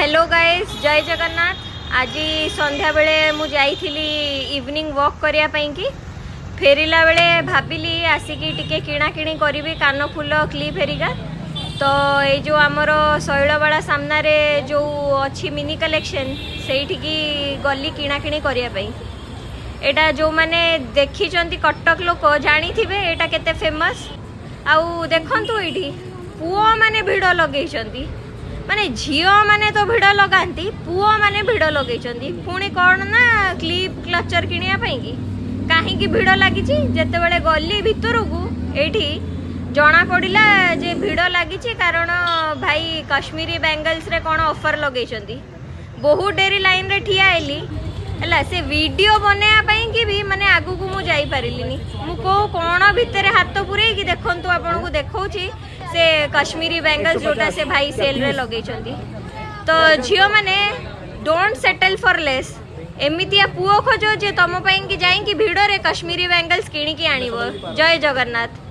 Hello guys, ଜୟ ଜଗନ୍ନାଥ। ଆଜି ସନ୍ଧ୍ୟାବେଳେ ମୁଁ ଯାଇଥିଲି ଇଭିନିଂ ୱାକ୍ କରିବା ପାଇଁକି। ଫେରିଲା ବେଳେ ଭାବିଲି ଆସିକି ଟିକେ କିଣାକିଣି କରିବି, କାନଫୁଲ, କ୍ଲିପ୍ ହେରିକା। ତ ଏଇ ଯେଉଁ ଆମର ଶୈଳବାଳା ସାମ୍ନାରେ ଯେଉଁ ଅଛି ମିନି କଲେକ୍ସନ୍, ସେଇଠିକି ଗଲି କିଣାକିଣି କରିବା ପାଇଁ। ଏଇଟା ଯେଉଁମାନେ ଦେଖିଛନ୍ତି, କଟକ ଲୋକ ଜାଣିଥିବେ ଏଇଟା କେତେ ଫେମସ୍। ଆଉ ଦେଖନ୍ତୁ, ଏଇଠି ପୁଅମାନେ ଭିଡ଼ ଲଗେଇଛନ୍ତି। ମାନେ ଝିଅମାନେ ତ ଭିଡ଼ ଲଗାନ୍ତି, ପୁଅମାନେ ଭିଡ଼ ଲଗେଇଛନ୍ତି ପୁଣି କ'ଣ ନା କ୍ଲିପ୍, କ୍ଲଚର୍ କିଣିବା ପାଇଁକି। କାହିଁକି ଭିଡ଼ ଲାଗିଛି, ଯେତେବେଳେ ଗଲି ଭିତରକୁ, ଏଇଠି ଜଣା ପଡ଼ିଲା ଯେ ଭିଡ଼ ଲାଗିଛି କାରଣ ଭାଇ କାଶ୍ମୀରୀ ବ୍ୟାଙ୍ଗଲ୍ସରେ କ'ଣ ଅଫର୍ ଲଗେଇଛନ୍ତି। ବହୁତ ଡେରି ଲାଇନ୍ରେ ଠିଆ ହେଲି। ହେଲା, ସେ ଭିଡ଼ିଓ ବନେଇବା ପାଇଁକି ବି ମାନେ ଆଗକୁ ମୁଁ ଯାଇପାରିଲିନି। ମୁଁ କୋଉ କ'ଣ ଭିତରେ ହାତ ପୂରେଇକି, ଦେଖନ୍ତୁ, ଆପଣଙ୍କୁ ଦେଖାଉଛି ସେ କାଶ୍ମୀରୀ ବ୍ୟାଙ୍ଗଲ୍ସ ଯୋଉଟା ସେ ଭାଇ ସେଲ୍ରେ ଲଗେଇଛନ୍ତି। ତ ଝିଅମାନେ, don't settle for less. ଏମିତିଆ ପୁଅ ଖୋଜ ଯେ ତମ ପାଇଁକି ଯାଇକି ଭିଡ଼ରେ କାଶ୍ମୀରୀ ବ୍ୟାଙ୍ଗଲ୍ସ କିଣିକି ଆଣିବ। ଜୟ ଜଗନ୍ନାଥ।